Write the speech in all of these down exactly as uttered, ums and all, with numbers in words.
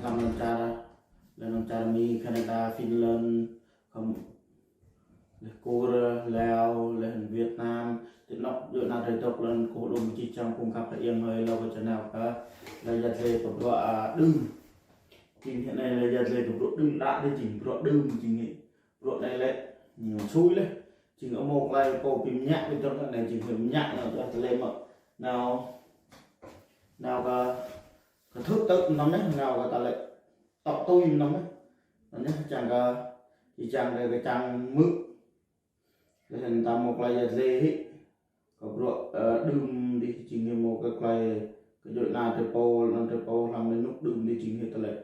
Hlăm lăn čar, leh anăn čar Mi, Canada, Finland, khăm, leh Kur, Lào, leh anăn Việt Nam, ti anôk djuê ana drei dôk lăn kkuh lŭm jih jang phung khăp hơiêng hơiê êlâo kơ čar nao kơ, leh yăl dliê kơ bruă, a, đưm. Jing hĕ anei leh yăl dliê kơ bruă đưm đă dih jing bruă đưm jing hĕ. Bruă anei lĕ, hmm, sui leh. Jing amâo klei pô bi mñă bi dơ̆ng anei jing hĕ mñă nao kơ tlei mă. Nao, nao kơ, kơ thŭ tŭ mnăm neh, nao kơ ta lĕ tŏ tui mnăm neh. Anăn neh čiăng kơ, čiăng kơ, kơ čiăng mư̆. Leh anăn ta mâo klei yăl dliê hĕ. Kơ bruă, ơ, đưm dih jing hĕ mâo kơ klei kơ djuê ana drei pô, anăn drei pô hlăm anôk đưm dih jing hĕ tlei.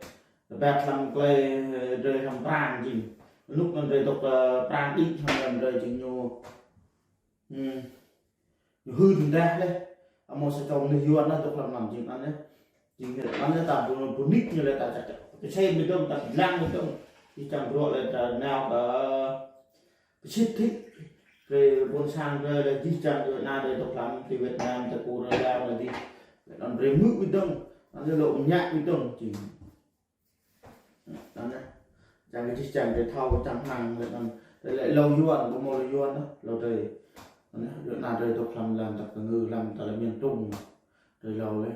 Tơbiă hlăm klei, ơ, drei hlăm Prăng jing. Anôk anăn drei dôk, ơ, Prăng đĭ hlăm anăn drei jing ñu. Hmm. Ñu hưn dah leh. Amâo sa čô mnuih Yuăn nao dôk hlăm anăn jing anăn yơh. Jing hĕ anăn yơh ta bu, bu nik ñu leh ta čăk čăk. Kơ čem bi dơ̆ng, ta dlăng bi dơ̆ng. Jih jang bruă leh ta nao kơ Pơsĭt thĭt, drei ƀuôn sang drei leh jih jang djuê ana drei dôk hlăm ti Việt Nam, ti Kur, Lào leh dih. Leh anăn drei mư̆ bi dơ̆ng, anăn lŏ mñă bi dơ̆ng, jing. Anăn, čiăng kơ jih jang drei thâo čiăng hmăng leh anăn. Drei lĕ êlâo Yuăn, ƀu mâo êlâo Yuăn, êlâo drei. Anăn, djuê ana drei dôk hlăm lăn ta kngư, hlăm ta lĕ miền Trung. Drei êlâo leh.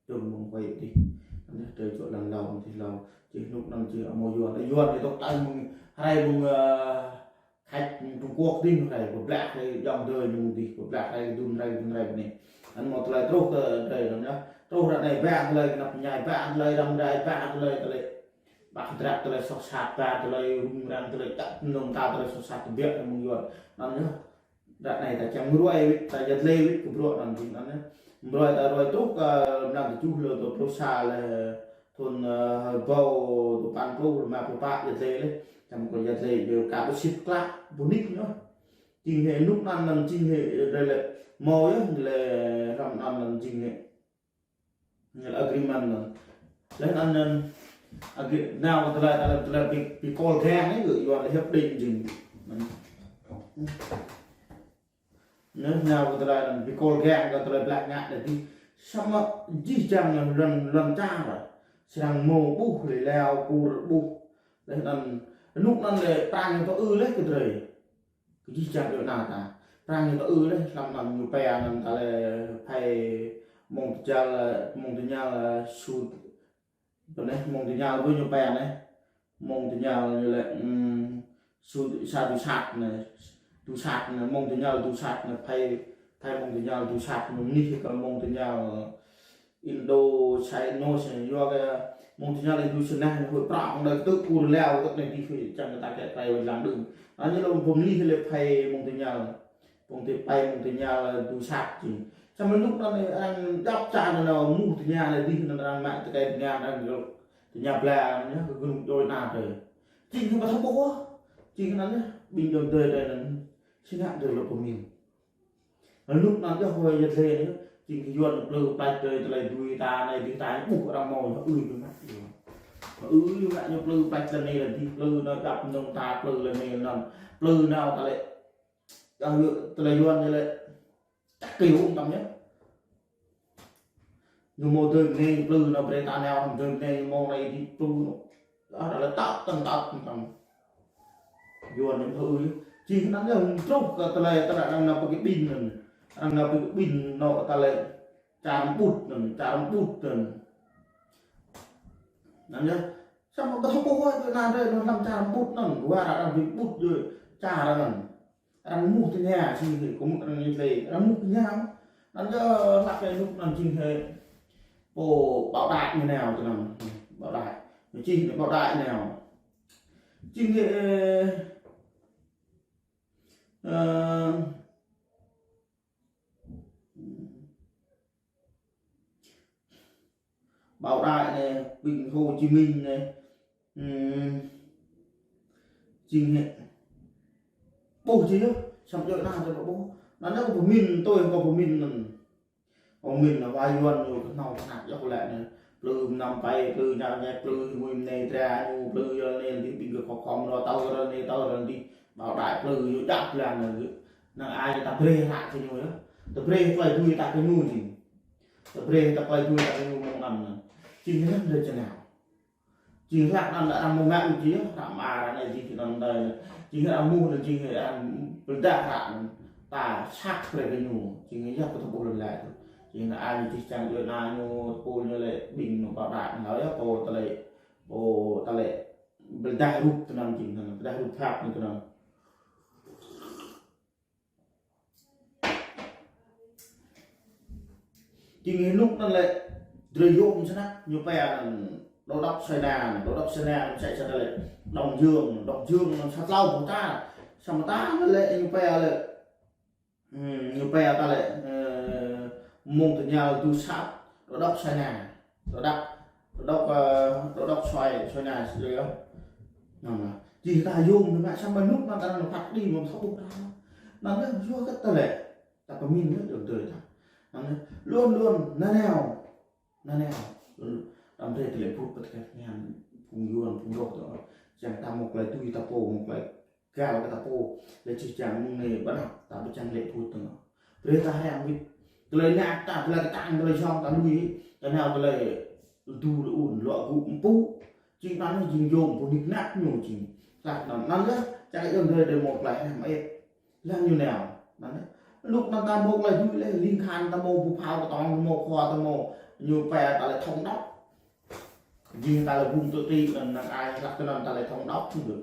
Dơ̆ng mơ̆ng quê dih. Anăn drei čuă lăn êlâo, dih êlâo. Jih ênuk anăn jih amâo Yuăn. Yuăn dôk tơl mơ̆ng, hriê mơ̆ng, ơ, Khač mơ̆ng Trung Quốc dih hriê, pơblah hriê ayŏng adei ñu dih, pơblah hriê dŭm hriê dŭm hriê anei. Anăn mâo tlei truh kơ drei anăn yơh. Truh ară anei ba tlei knap mñai, ba tlei răm rai, ba tlei tlei. Ba kdrăp tlei soh sat, ba tlei rŭng răng tlei čăp mnơ̆ng ta tlei soh sat tơbiă mơ̆ng Yuăn. Anăn yơh. Ară anei ta čiăng ruai wĭt, ta yăl dliê wĭt kơ bruă anăn jing anăn yơh. Ruai ta ruai truh kơ mlan kjuh leh dua pluh sa leh thŭn, ơ, hbâo dua păn pluh, êma pluh pă yăl dliê leh. Čiăng kơ yăl dliê yơh ka ƀu sĭt klă, ƀu nik ñu. Jing hĕ ênuk anăn anăn jing hĕ drei lĕ mâo yơh leh hlăm anăn anăn jing hĕ. Ñu lĕ agreement anăn. Leh anăn anăn agri-, nao kơ tlei, tlei, tlei bi, bi kol gang anei gơ̆ Yuăn lĕ hiệp định jing. Anăn. Nao kơ tlei anăn bi kol gang kơ tlei blah ngă leh dih. Samơ̆ jih jang lăn, lăn čar. Srăng mâo ƀuh leh Lào, Kur ƀuh. Leh anăn, ênuk anăn lĕ Prăng tơ ư leh kơ drei. Kơ jih jang djuê ana ta. Prăng ñu tơ ư leh, hlăm anăn ñu pia anăn ta lĕ phei mông tơñal, mông tơñal, ơ, sut. Anei, mông tơñal ƀuh ñu pia anei. Mông tơñal ñu lĕ, ưm, sut, sa du sat anei. Du sat anei, mông tơñal du sat anei, phei, phei mông tơñal du sat anei, mnih kơ mông tơñal Indo, China, yua kơ mông tơñal Indo China, ñu huĭ prŏng đei ktư̆ Kur Lào, ktư̆ anei dih huĭ čiăng kơ ta kiă kriê lăng đưm. Anăn ñu lŏ pơmlih leh phei mông tơñal. Mông tơ phei mông tơñal du sat jing. Samơ̆ ênuk anăn arăng djăp čar anăn muh tơña leh dih anăn arăng mă tơkai tơña anăn yơh. Tơña bla anăn yơh kơ gnŭk djuê ana drei. Jing kơ ƀu thâo ƀuh. Jing anăn yơh ƀing djuê ana drei anăn. Si ngă drei lŏ pơmĭn. Ênuk anăn yơh hŏng yăl dliê anei, jing Yuăn plư plač drei tlei dui ta anei dih ta anei ƀuh arăng mâo yơh ư ñu mă. Ư ñu mă ñu plư plač lăn anei lăn dih, plư nao djăp mnơ̆ng ta plư lăn anei lăn anăn. Plư nao ta lĕ, ơ, tlei Yuăn ñu lĕ, čăk kơ ung tam yơh. Ñu mâo dơ̆ng anei plư nao brei ta nao hŏng dơ̆ng anei ñu mâo anei dih plư nao. Ơ, ta lĕ tăp tăn tăp tam. Yuăn ñu ư. Jih anăn yơh hŏng truh kơ tlei, tlei arăng nao pơ kơ ƀĭn anăn. Arăng nao pơ kơ ƀĭn nao ta lĕ čar ƀut anăn, čar ƀut anăn. Anăn yơh, samơ̆ ƀu thâo ƀuh ôh, djuê ana drei nao hlăm čar ƀut anăn, war arăng bi ƀut djuê čar anăn. Arăng muh tơña, jing hĕ kơ mơ̆ng arăng yăl dliê, arăng muh tơña. Anăn yơh, hlăk kơ ênuk anăn jing hĕ pô Bảo Đại ñu nao tơ anăn, Bảo Đại. Ñu čih anăn Bảo Đại nao. Jing hĕ, ơ, Bảo Đại anei, ƀing Hồ Chí Minh anei, ưm, jing hĕ. Ƀuh jih yơh, samơ̆ djuê ana drei ƀuh. Anăn kâo pơmĭn, tui kâo pơmĭn anăn. Kâo mĭn anăn wa Yuăn ñu knhâo knhăk yơh lĕ anei. Plư mnăm pei, plư ñăl ñĕt, plư mui mnei dra ñu, plư yơh anei dih ƀing kơ khŏ khŏm rô tâo rô anei tâo rô dih. Bảo Đại plư ñu djăp lăn anei. Năng ai ta brei hră kơ ñu yơh. Ta brei klei dui ta kơ ñu jing. Ta brei ta klei dui ta kơ ñu mơ̆ng anăn. Jing anăn drei čang nao. Jing hlăk anăn arăng mâo ngă ñu jih, hră mơar anei jih anăn dai. Jing arăng mŭt anăn jing arăng pơdah hră anăn. Ta săk brei kơ ñu. Jing yap kơ tơpul lăn lai tơ. Jing anăn ai ñu jih čiăng djuê ana ñu tơpul ñu lĕ ƀing ñu pap đak ñu yap pô tơlơi, pô tơlơi pơdah rup tơ anăn jing anăn, pơdah rup hră ñu tơ anăn. Jing ênuk anăn lĕ drei yôm snăk ñu pia anăn Đô đốc Sôna, Đô đốc Sôna anăn msĕ sa lĕ Đông Dương, Đông Dương anăn sa tlâo boh čar. Samơ̆ ta anăn lĕ ñu pia lĕ, hmm, ñu pia ta lĕ, ơ, mông tơñal du sat Đô đốc Sôna, Đô đốc, Đô đốc, ơ, Đô đốc Sôna, Sôna, Sôna. Anăn lĕ jih ta yôm anăn mă samơ̆ ênuk anăn ta anăn phat kđi mơ̆ng thâo ƀuh ta. Anăn lĕ yua kơ ta lĕ ta pơmĭn lĕ dôk dơi ta. Anăn lĕ luôn luôn nanao, nanao. Đăm drei tơlơi phŭt pơtkat ngăn phung yuăn phung roh tơ. Čiăng ta mâo klei tui ta pô, mâo klei găl kơ ta pô. Lĕ čih čiăng mơ̆ng anei ƀơnăp ta ƀu čiăng lĕ phŭt tơ. Brei ta hriăm wĭt. Tơlơi năk ta, tơlơi ktang, tơlơi jhŏng ta lui. Ta nao tơlơi du lŭn luă gŭ mpŭ. Jing anăn jing yôm pô nik năk ñu jing. Hlăk anăn, anăn yơh, čiăng yơh drei drei mâo klei hriăm êp. Lăng ñu nao. Anăn yơh. Ênuk anăn ta mâo klei tui lĕ, ling khan ta mâo bu phao kơtong, ta mâo khua, ta mâo ñu pia ta lĕ thống đốc. Jing ta lĕ bum tơ ti anăn năng ai hlăk tơ anăn ta lĕ thống đốc ñu.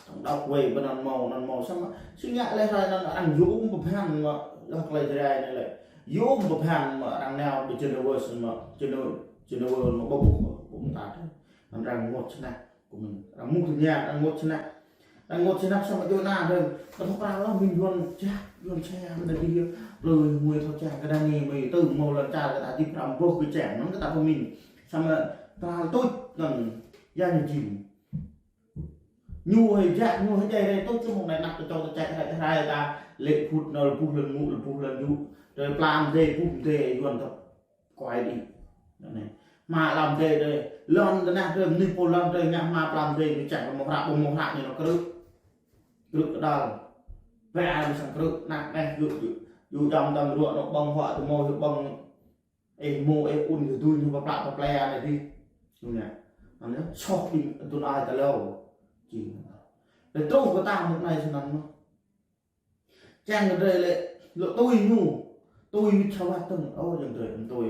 Thống đốc wei ƀơ anăn mâo, anăn mâo samơ̆. Si ngă lĕ hrơi anăn arăng yôm pơbhăn mă, leh klei Jrai anei lĕ. Yôm pơbhăn mă arăng nao ƀơ Geneva samơ̆, Geneva, Geneva mă ƀuh, ƀuh ta tơ. Anăn arăng mŭt snăk, kơ mĭn. Arăng mŭt tơña, arăng mŭt snăk. Arăng mŭt snăk samơ̆ djuê ana drei. Kơ thâo pral leh mĭn yuăn čăk, yuăn čăk, anăn dih. Plư mui thâo čăk, kơ anei mui tơ mâo lăn čar kơ ta dih pram boh kơ čăk, anăn kơ ta kơ mĭn. Samơ̆ pral tuč anăn, ya ñu jing. Ñu hơi jak, ñu hơi jai rei tuč čŭm mơ̆ng anei năk tơ čô tơ čăk hrai hrai ta lĕ phŭt nao lĕ buh lăn ngŭ, lĕ buh lăn jŭ. Drei pla mdê, buh mdê, yuăn tơ kuai đĭ. Anei. Hma pla mdê drei, lăn tơ anei drei, mnuih pô lăn drei ngă hma pla mdê, ñu čăk mâo hră, ƀu mâo hră ñu nao krư̆. Krư̆ kđăl. Ba ñu săng krư̆, năk neh, jŭ, jŭ, jŭ jăm dăm ruă nao ƀơ̆ng huă tơ mâo, jŭ ƀơ̆ng Ih mâo ih un kơ dui ñu pơplă pơplĕ anei dih. Ñu ngă. Anăn soh ƀing tŭn ai ta lâo. Jing. Leh truh kơ ta mŭt anei snăn mơh. Čiăng kơ drei lĕ lŏ tui ñu. Tui wĭt sa wăt tơ̆ng. Ơ, čiăng drei mtui.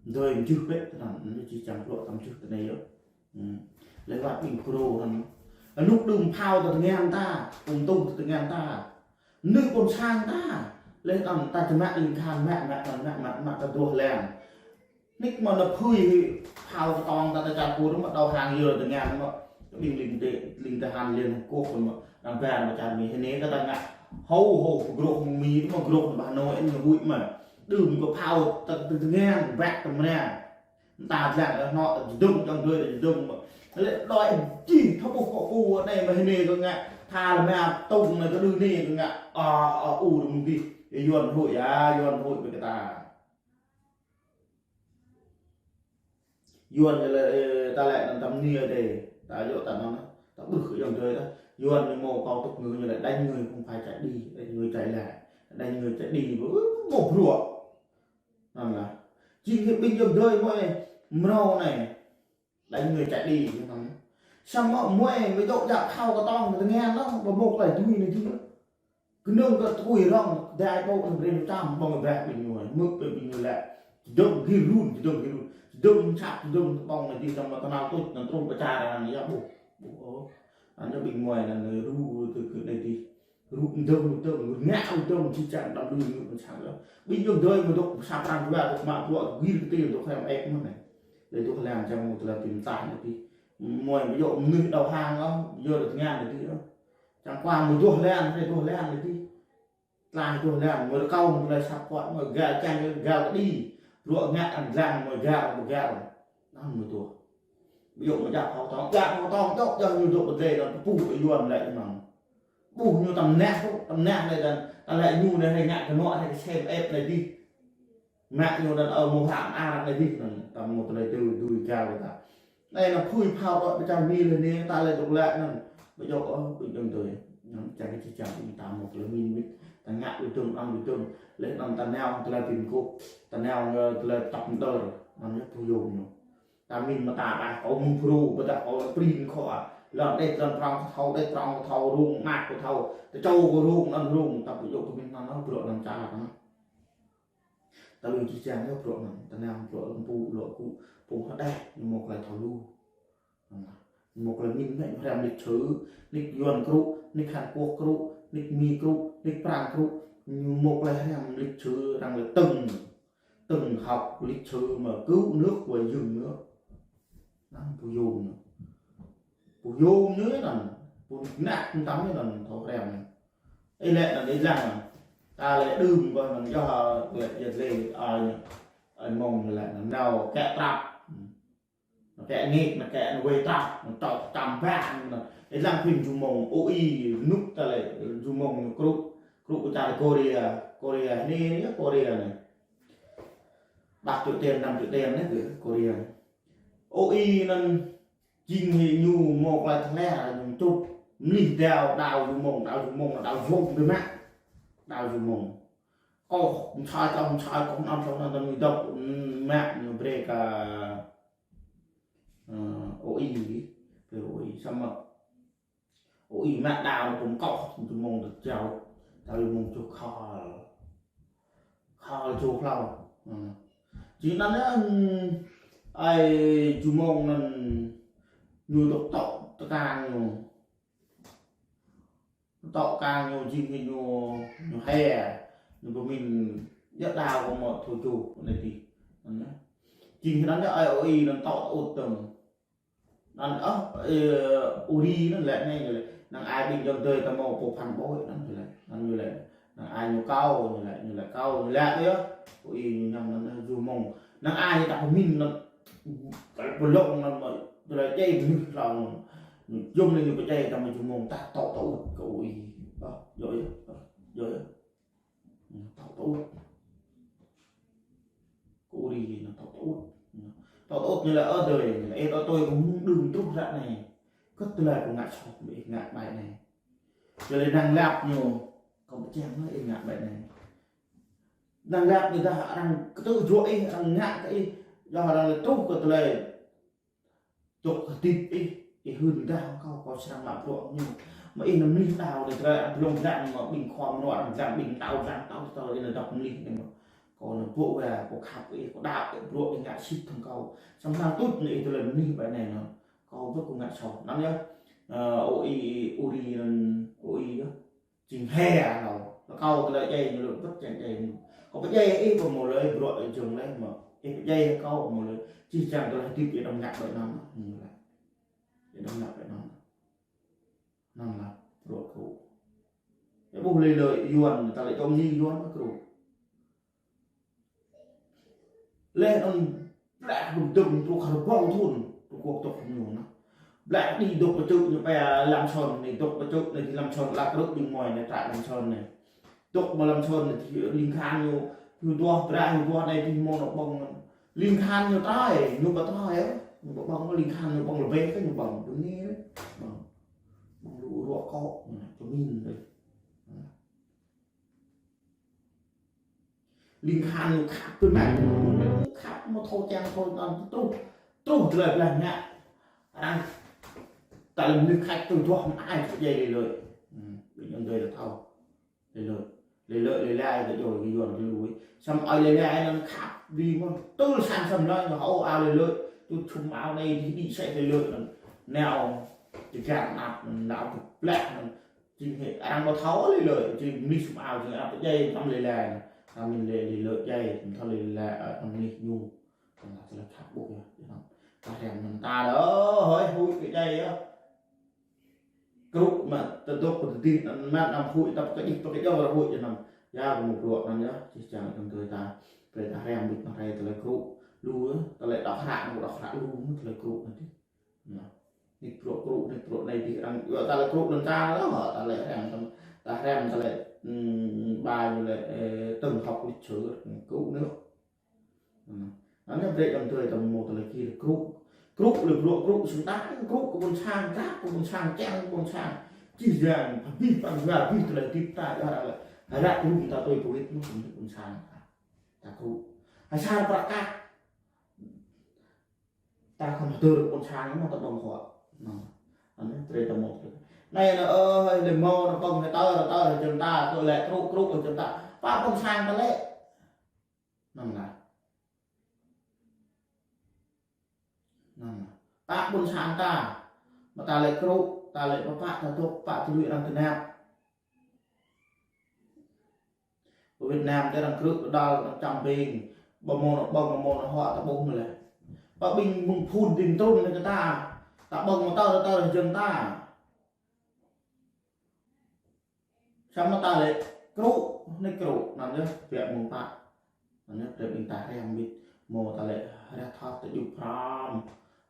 Drei mjưh bĕ tơ anăn. Ñu či čiăng lŏ tăm jưh tơ anei yơh. Hmm. Leh wăt ƀing Kro anăn. Anôk đưm phao ta tơngan ta. Ung tŭ ta tơngan ta. Mnuih ƀuôn sang ta. Leh anăn ta čơmă ling khan mă, mă, mă, mă, mă, mă ta duah lăng. Nik mâo nao phưi phao kơtong ta, ta čar Kur mă dôk hang yơr tơngan mă. Ƀing ling tê, ling tơhan Liên Hợp Quốc mă. Đang bar mă čar Mi hơnê ta, ta ngă. Hâu, hâu, groh mơ̆ng Mi mă groh mă Hà Nội ñu huĭ mă. Đưm kơ phao ta, ta tơngan, băk ta mơnă. Ta dlăng, ơ, hnŏ, ta jdŭng, dlăng dui, ta jdŭng. Lĕ đuĕ jih, thâo ƀuh kơ pô, anei mă hơnê kơ ngă, tha lĕ mă tŭng, anei kơ đưm anei kơ ngă, a, a, u, đưm dih. Ơ, yuăn huĭ, a, yuăn huĭ ƀĕ kơ ta. Yuăn lĕ, ơ, ta lĕ anăn tăm ni ơ dê, ta yơh ta anăn, ta ƀuh kơ yuăn dui ta. Yuăn ñu mâo câu tục ngữ ñu lĕ đánh người không phải chạy đi, đánh người chạy lại. Đánh người chạy đi, ơ, mâo bruă. Anăn lah. Jing kơ ƀing yuăn dui mâo mrâo anei. Đánh người chạy đi, ñu thâo. Samơ̆ mâo mơ̆ dôk jak phao kơtong kơ tơngan lŏ, ƀu mâo klei tui anei dih. Kơnơ̆ng kơ tui rŏng, dai ƀô̆ anăn brei ñu čăm, ƀơ̆ng ƀĕ ƀing ñu, mơ̆ ƀing ñu lĕ. Jdơ̆ng gĭr run, jdơ̆ng gĭr run. Jdơ̆ng čăp, jdơ̆ng tơƀơ̆ng anei dih, samơ̆ tơnal tuč, anăn truh pơ čar anăn, ya ƀuh. Ƀuh, ơ. Anăn ƀing mâo anăn ru, tơ kơ anei dih. Rŭ mdơ̆ng, mdơ̆ng, ngă mdơ̆ng, jih jang đăm lui ngă mdơ̆ng săng leh. Ƀing yuăn dui mdơ̆ng sa pran dua, dôk mă bruă, gĭr kơ ti, dôk hrăm êk mơh anei. Leh dôk hlăm čang mâo tơlơi bi mtah anei dih. Mâo mơ̆ yơh mnuih dôk hang leh, yơh dôk tơngan anei dih. Čang kua mâo duah lăn, anei duah lăn anei dih. Tlaih duah lăn, mâo rơkâo mâo tơlơi sap kuat, mâo găl čang găl kđi. Bruă ngă ăn dlăng mâo găl, mâo găl. Anăn mâo duah. Ƀiădah mâo jak phao kơtong, jak phao kơtong, dôk, dôk ñu dôk pơdlê, dôk pơpŭ kơ yuăn lĕ anăn. Ƀuh ñu tăm nah, tăm nah leh anăn, ta lĕ ñu anei hĕ ngă kơ anôk hĕ ksem êp anei dih. Mă ñu anăn ơ mâo hră mơar anei dih anăn, tăm mâo tơlơi tui, tui găl kơ ta. Anei anăn phưi phao dôk pơ čar Mi leh anei, ta lĕ dôk lĕ anăn. Ƀiădah, ơ, ƀiădah tui. Anăn čang kơ čih čang ta mâo tơlơi mĭn wĭt. Ta ngă wĭt dơ̆ng, ăn wĭt dơ̆ng. Leh anăn ta nao tơlơi bi mguôp. Ta nao, ơ, tơlơi tăp mđơr. Anăn yơh pô yôm ñu. Ta mĭn mta ƀah kâo mŭt brô, ƀiădah kâo lŏ prĭn khua. Lŏn đĕ lŏn prŏng kơ thâo, đĕ prŏng kơ thâo, rŭng mă kơ thâo. Tơ čô kơ rŭng, anăn rŭng, ta ƀu djŏ kơ mĭn anăn, bruă anăn čar anăn. Ta lui čih čiăng yơh bruă anăn, ta nao bruă lŏ mpŭ, lŏ kŭ, pŭng hđeh, ñu mâo klei thâo lu. Mâo klei mĭn mĕ, hriăm lịch sử, nik Yuăn krŭ, nik Hàn Quốc krŭ, nik Mi krŭ, nik Prăng krŭ, ñu mâo klei hriăm lịch sử arăng lĕ từng, từng học lịch sử mà cứu nước và dựng nước. Anăn pô yôm ñu. Pô yôm ñu anăn, pô nik nak tam ñu anăn thâo hriăm. Ih lĕ anăn ih dlăng anăn. Ta lĕ đưm kơ anăn yơh lĕ yơh lĕ ai, ai mông lĕ anăn nao kĕ trăp. Nao kĕ ngêk, nao kĕ nao wê trăp, nao trŏ čăm bă anăn. Ih dlăng phim Ju Mông, ôi, nuk ta lĕ Ju Mông ñu krŭ, krŭ kơ čar Korea, Korea anei, anei Korea anei. Ba triệu tiền, năm triệu tiền anei kơ Korea. Ôi, anăn jing hĕ ñu mâo klei thler ñu čŭt. Mlih đao, đao Ju Mông, đao Ju Mông, đao yôm bi mă. Đao Ju Mông. Kâo, msai kâo, msai kâo, năm sau năm tâm dôk, mă ñu brei kơ, ơ, ôi, brei ôi, samơ̆ ôi, mă đao ñu pŭm kâo, Ju Mông dôk jao, đao Ju Mông čuh khal. Khal čuh hlâo. Ơ. Jing anăn, ơ, ai Ju Mông anăn ñu dôk tŏ tơkang ñu. Tŏ kang ñu jing hĕ ñu, ñu he, ñu bi mĭn, yơh đao kơ mâo thâo čuh, anei dih. Anăn. Jing hĕ anăn yơh ai ôi anăn tŏ tŭt tơm. Anăn, ơ, ơ, uri anăn lĕ anei ñu lĕ. Năng ai ƀĭng ayŏng adei ta mâo pô phăn ƀô̆ anăn ñu lĕ. Anăn ñu lĕ. Năng ai ñu kâo ñu lĕ, ñu lĕ kâo ñu lĕ yơh. Ôi ñu ñăm anăn Ju Mông. Năng ai ta bi mĭn anăn. Kơ pô lŏng anăn mơh, tơlơi čei mnuih hlâo anăn. Ñu jum anei ñu pơčei ta mâo Ju Mông ta tŏ tŭt kơ ôi. Ơ, yơh yơh. Ơ, yơh yơh. Tŏ tŭt. Kơ uri anăn tŏ tŭt. Tŏ tŭt ñu lĕ ơ adei, ñu lĕ ih tŏ tui kơ mơ̆ng đưm truh ră anei. Kơ tơlơi kơ ngă soh, ih ngă ƀai anei. Ñu lĕ năng lăp ñu, kâo pơčeh mơh ih ngă ƀai anei. Năng lăp ñu dah arăng ktư̆ juă ih, arăng ngă kơ ih, yơh arăng lĕ truh kơ tơlơi dôk hdĭp ih, ih hưn dah kâo, kâo srăng mă bruă ñu. Mă ih anăn mlih đao anei, tơlơi arăng dlông dlăng, mă ƀĭng khua mnuă arăng dlăng, ƀĭng đao dlăng, đao, đao, ih anăn dôk mlih anei mơh. Kâo anăn pô wa, kâo khăp ih, kâo đăo ih, bruă ih ngă sĭt hŏng kâo. Samơ̆ năng tuč anei ih tơlơi mlih ƀai anei anăn. Kâo ƀuh kâo ngă soh. Anăn yơh, ơ, ôi, uri anăn, ôi yơh. Jing he hlâo. Kâo tơlơi djai ñu lŏ wăt čiăng djai ñu. Kâo pơdjai ih kâo mâo lei bruă jơ̆ng lei mơh. Ih pơdjai kâo mâo lei. Jih jang tơlơi hdĭp ih đăm ngă ƀai anăn. Ñu lĕ. Ih đăm ngă ƀai anăn. Anăn lĕ bruă krŭ. Ih ƀuh lei lei Yuăn, ta lĕ čŏng ñu Yuăn krŭ. Leh anăn blah dŭm dŭm truh hơbâo thŭn, truh kơ dôk ñu anăn. Blah dih dôk pơčŭ ñu pia Lam Son anei, dôk pơčŭ anei ti Lam Son, lă krŭ ding mơi anei, trại Lam Son anei. Dôk mă Lam Son anei, ti ling khan ñu, ñu duah blah, ñu duah anei, ti mâo anôk ƀơ̆ng. Ling khan ñu trai, ñu ƀu trai, ñu ƀu ƀơ̆ng, ling khan ñu ƀơ̆ng lĕ bĕ, kơ ñu ƀơ̆ng, dŭm anei, ƀơ̆ng. Ƀơ̆ng lu ruă kŏ, ñu anăn, čơmin anei. Ling khan ñu khăp tui mă, khăp mâo thâo čiăng thâo anăn truh, truh tơlơi blah ngă. Arăng, ta lĕ mnuih khăp tui duah mă ai djai lei lei. Hmm, ƀĭng ayŏng adei lĕ thâo. Lei lei. Lei lei, lei lei, kơ djŏ kơ Yuăn kơ lui. Samơ̆ ai lei lei anăn khăp bi mơh. Tui sang samơ̆ lei, ñu hâo ai lei lei. Tui čhum ao anei dih dih sĕ lei lei anăn. Nao, ti gan anăp, nao ti blah anăn. Jing hĕ, arăng ƀu thâo lei lei, jing mnuih sum ao, jing arăng pơdjai tăm lei lei. Tăm lei lei, lei lei djai, tăm thâo lei lei, ơ, tăm mnuih ñu. Tăm lei lei khăp ƀuh yơh, yơh. Ta hriăm anăn ta lĕ, ơ, hơi huĭ kơ djai yơh. Krŭ mă, ta dôk kơ ti dih, anăn mă anăn huĭ, ta pơkdih, pơkdih, huĭ anăn. Ya, kơ mâo bruă anăn yơh, jih jang kơ tui ta. Brei ta hriăm ƀĭt mă hriăm tơlơi krŭ. Lu yơh, tơlơi đŏk hră, mâo đŏk hră lu, tơlơi krŭ anăn dih. Anăn. Nik bruă krŭ, nik bruă anei dih arăng, yua ta lĕ krŭ anăn ta lĕ, ta lĕ hriăm, ta hriăm ta lĕ, hm, ba ñu lĕ, ơ, từng học lịch sử, krŭ anăn. Anăn. Anăn brei ayŏng adei ta mâo tơlơi kir krŭ. Krŭ lĕ bruă krŭ sơntak, krŭ kơ ƀuôn sang, krŭ kơ ƀuôn sang, čiăng kơ ƀuôn sang. Jih jang, abih păng wa, abih tơlơi hdĭp ta, yua arăng lĕ. Hră krŭ ta tui pơwĭt mơh, ƀuôn sang ta. Ta krŭ. Asar prăk kăk. ta khăm hdơr ƀuôn sang mơh ta ƀơ̆ng huă. Anăn, anăn drei ta mâo. Anei nă, ơ, lĕ mâo nă ƀơ̆ng hĕ tơ, tơ hĕ jơ̆ng ta, tơ lĕ krŭ, krŭ hĕ jơ̆ng ta. Pă ƀuôn sang ta lĕ. Anăn lah. Anăn lah. Pă ƀuôn sang ta. Mă ta lĕ krŭ, ta lĕ pă pă ta dôk, pă tui arăng tơnap. Việt Nam ta arăng krư̆ kđăl, arăng čăm ƀing, ƀơ mâo nă ƀơ̆ng, ƀơ mâo nă huă ta ƀuh mơh lĕ. Pă ƀing mơ̆ng phŭn dĭng trŭn nĕ kơ ta, ta ƀơ̆ng mă tơ, ta tơ jơ̆ng ta. Samơ̆ ta lĕ krŭ, nĕ krŭ, anăn yơh, biă mơ̆ng pă. Anăn yơh, drei ƀing ta hriăm mbĭt, mâo ta lĕ hriăm thâo ta djŭp hriăm,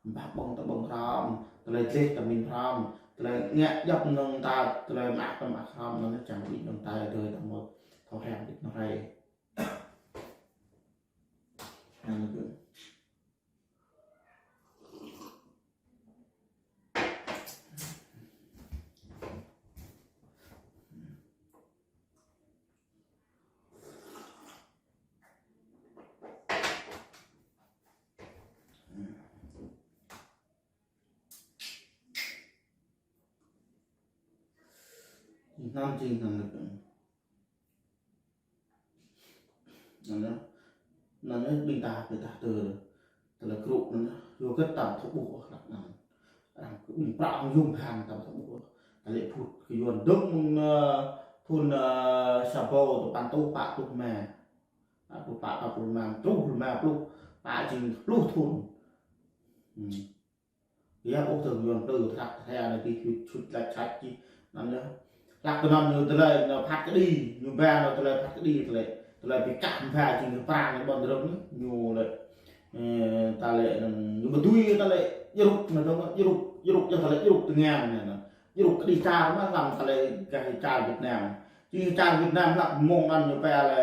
mbah ƀơ̆ng ta ƀơ̆ng hriăm, ta lĕ dleh ta mĭn hriăm, ta lĕ ngă djăp mơ̆ng ta, ta lĕ mă ta mă hriăm, anăn yơh, čiăng ƀĭng mơ̆ng ta dơi ta mâo thâo hriăm mbĭt mơh hriê. Anăn yơh. Năm jing năm lĕ. Anăn yơh, anăn yơh ƀing ta, ƀing ta tơ, tơ lĕ krŭ anăn yơh, yua kơ ta thâo ƀuh ôh hlăk anăn. Arăng kơ ƀing prăk hŏng yuôm bhang ta thâo ƀuh ôh. Ta lĕ phŭt kơ yuăn dơ̆ng mơ̆ng, ơ, thŭn, ơ, sa êbâo dua păn êtuh pă pluh êma. Pă pluh pă, pă pluh êma, truh pluh êma pluh, pă jing pluh thŭn. Hmm. Yap ôh tơ̆ng yuăn plư hlăk thea anei ti čut čut lač čač čih. Anăn yơh. Hlăk tơ anăn ñu tơlơi, ñu phat kđi, ñu ba ñu tơlơi phat kđi, tơlơi, tơlơi bi kah mbha jing kơ prang ñu ƀuôn drơ̆ng ñu lĕ. Ơ, ta lĕ, ñu ƀu dưi ta lĕ, jrŭk, ñu tơ̆ng, jrŭk, jrŭk, yơh ta lĕ, jrŭk tơngan ñu anăn. Jrŭk kđi čar mơh hlăm ta lĕ gah čar Việt Nam. Jing čar Việt Nam hlăk mơ̆ng anăn ñu pia lĕ,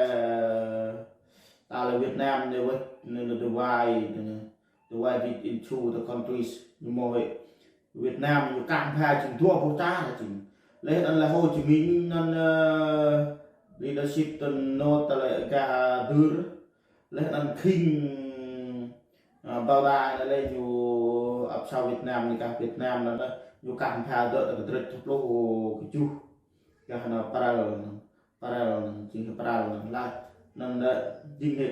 ta lĕ Việt Nam ñu wĕ, ñu, ñu divide, ñu divide it into the countries. Ñu mâo wĕ Việt Nam ñu kah mbha jing dua boh čar jing. Leh anăn lĕ Hồ Chí Minh anăn, ơ, leadership tơ nô ta lĕ gah dưr. Leh anăn khĭng, ơ, Bảo Đại anăn lĕ ñu ăp săo Việt Nam, ñu kah Việt Nam anăn lĕ ñu kah mbha dŏ ta kdrêč pluh kjuh. Gah anăn Paral, Paral, jing Paral anăn lah. Anăn lĕ jing hĕ.